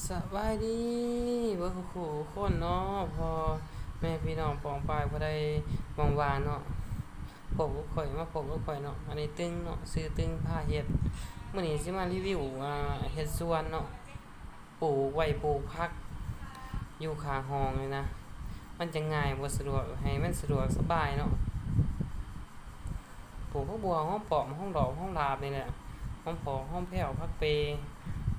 ສະບາຍດີເບິດຄູ່ຄົນເນາະ ພໍ່ແມ່ພີ່ນ້ອງປ້ອງປາຍ ຜູ້ໃດວ່າງໆເນາະ ພົບກັບຂ້ອຍ ມາພົບກັບຂ້ອຍເນາະ. ອັນນີ້ຕຶງເນາະ ຊື່ຕຶງພາເຮັດ. ມື້ນີ້ຊິມາຣີວິວ ອ່າ ເຮັດສວນເນາະ ປູກໄວ້ ປູກຜັກຢູ່ຂ້າງຫ້ອງນີ້ນະ ມັນຈະງ່າຍ ບໍ່ສະດວກ ໃຫ້ມັນສະດວກສະບາຍເນາະ. ປູກຜັກບົ່ວ ຫອມປ້ອມ ຫອມດອກ ຫອມລາບນີ້ແຫຼະ ຫອມປອກ ຫອມແພ້ວ ຜັກເປ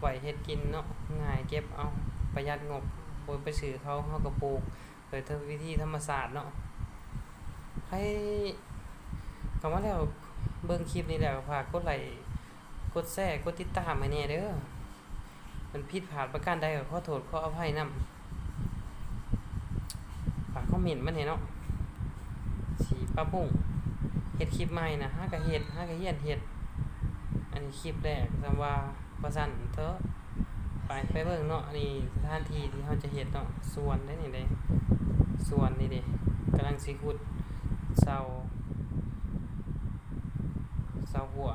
ໄວ້ເຮັດກິນເນາະ ງ່າຍເກັບເອົາ ປະຢັດງົບ ບໍ່ໄປຊື້ເຂົາ ເຮົາກໍປູກໂດຍວິທີທຳມະຊາດເນາະ. ໃຜເຂົ້າມາແລ້ວ ເບິ່ງຄລິບນີ້ແລ້ວ ກໍຝາກກົດໄລ້ ກົດແຊ ກົດຕິດຕາມໃຫ້ແດ່ເດີ. ມັນຜິດພາດປະການໃດກໍຂໍໂທດຂໍອະໄພນຳ. ຝາກຄອມເມັນມາແດ່ເນາະ ຊິປັບປຸງເຮັດຄລິບໃໝ່ນະ ຫາກະເຮັດ ຫາກະຮຽນເຮັດ. ອັນນີ້ຄລິບແລກ ສ່ຳວ່າວ່າຊັ້ນເຖາະ. ໄປ ໄປເບິ່ງເນາະ ອັນນີ້ສະຖານທີ່ທີ່ເຮົາຈະເຮັດເນາະ ສວນເດ້ນີ້ເດ້ ສວນນີ້ເດ້ ກຳລັງຊິຂຸດເສົາ ເສົາຮົ້ວ.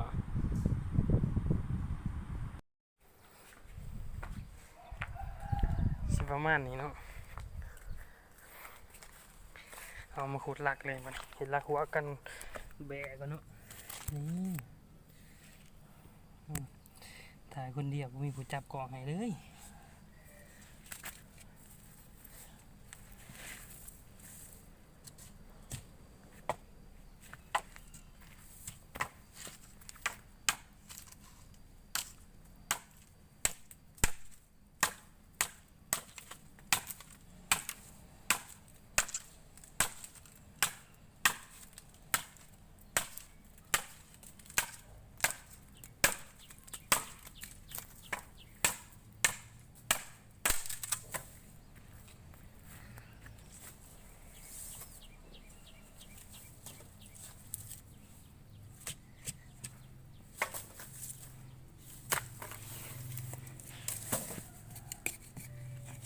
ຊິປະມານນີ້ເນາະ ເອົາມາຂຸດຫຼັກເລີຍບັດນີ້ ເຮັດຫຼັກຫົວກັນແບະກ່ອນເນາະ. ນີ້ ອືມ ຖ່າຍຄົນດຽວ ບໍ່ມີຜູ້ຈັບກ້ອງໃຫ້ເລີຍ.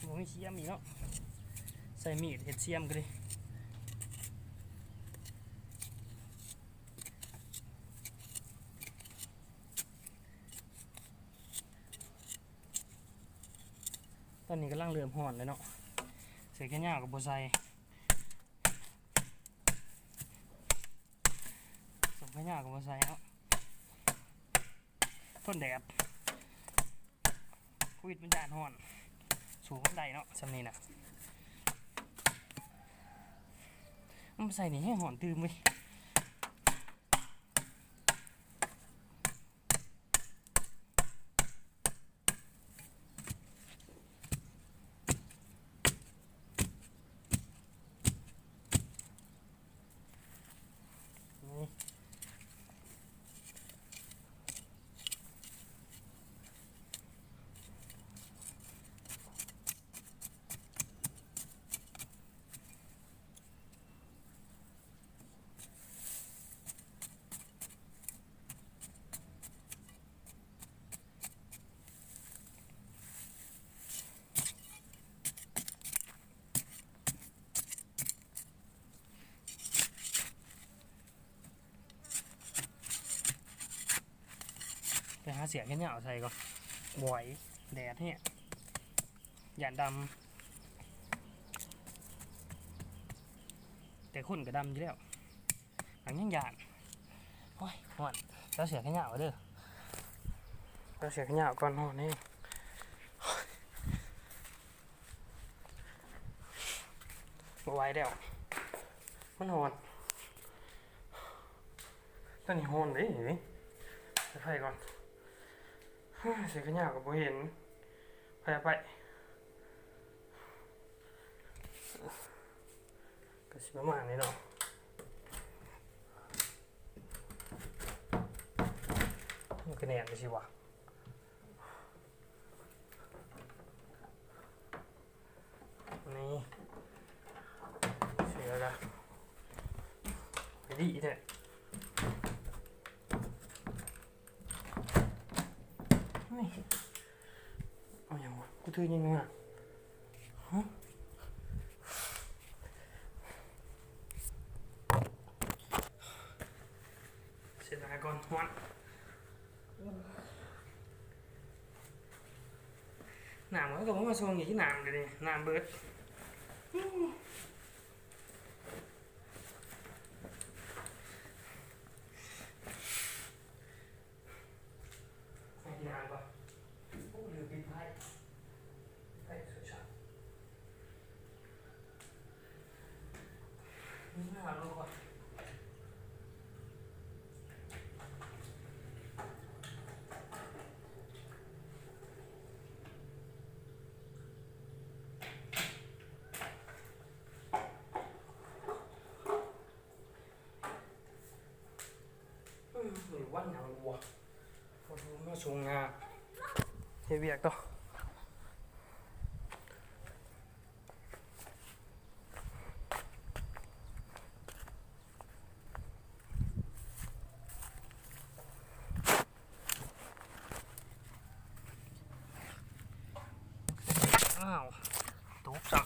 ບໍ່ມີຊຽມອີກເນາະ ໃຊ້ມີດເຮັດຊຽມກໍດີ. ຕອນນີ້ກຳລັງເລີ່ມຮ້ອນແລ້ວເນາະ ເສື້ອແຂນຍາວກໍບໍ່ໃສ່ ສົ່ງແຂນຍາວກໍບໍ່ໃສ່ເນາະ ທົນແດດ ໂຄວິດມັນຢ້ານຮ້ອນ ສູ້ມັນໄດ້ເນາະ ຊ່ຳນີ້ນະ ມັນໃສ່ນີ້ແຮງຮ້ອນຕື່ມເວີຍ. ໄປຫາເສື້ອແຂນຍາວໃສ່ກ່ອນ ບໍ່ໄຫວ ແດດແຮງ ຢ້ານດຳ ແຕ່ຄົນກໍດຳຢູ່ແລ້ວ ຫາກຍັງຢ້ານ ໂອ້ຍ ຮ້ອນ ເອົາເສື້ອແຂນຍາວເດີ ເອົາເສື້ອແຂນຍາວກ່ອນ ຮ້ອນແຮງ. ບໍ່ໄຫວແລ້ວ ມັນຮ້ອນ ຕອນນີ້ຮ້ອນເດ້ ນີ້ ໃສ່ໄຟກ່ອນ ເສື້ອແຂນຍາວກໍບໍ່ເຫັນ ໃຜເອົາໄປ ກໍຊິປະມານນີ້ເນາະ ມັນກໍແໜ້ນຈັ່ງຊີ້ຫວາ. ນີ້ ເສື້ອລະ ດີແທ້ ນີ້ ເອົາຫຍັງວະ ກູຖືຫຍັງມາ ຮະ ເສຍດາຍກ່ອນ ຮ້ອນ. ນ້ຳເຂົາກໍບໍ່ມາສົ່ງອີກ ນ້ຳກໍນີ້ ນ້ຳເບິດ. ໃຫ້ກິນນ້ຳກ່ອນ. ໂອ້ ລືມປິດໄຟ. ໄຟສວຍຊາ. ອືມ ມື້ວັນຫຍັງວະ ບໍ່ຮູ້ມາສົ່ງງານ ເຮັດວຽກຕໍ່. ອ້າວ ຕົກຊະ.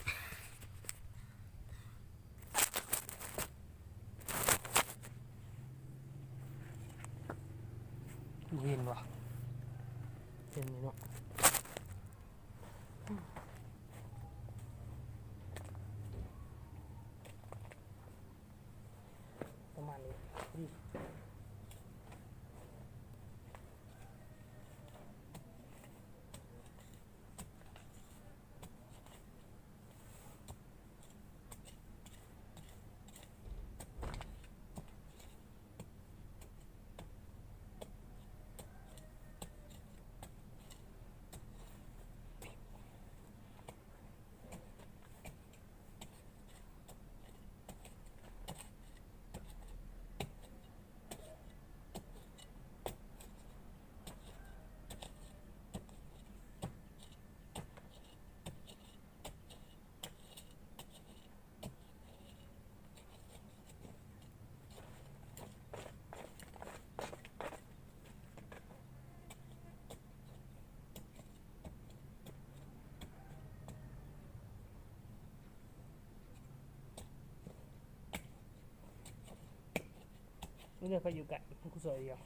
ເຫັນບໍ່ ເຫັນຢູ່ເນາະ. ປະມານນີ້. ນີ້ເດີ ໃຜຢູ່ໃກ້ ກູຊ່ອຍດຽວ.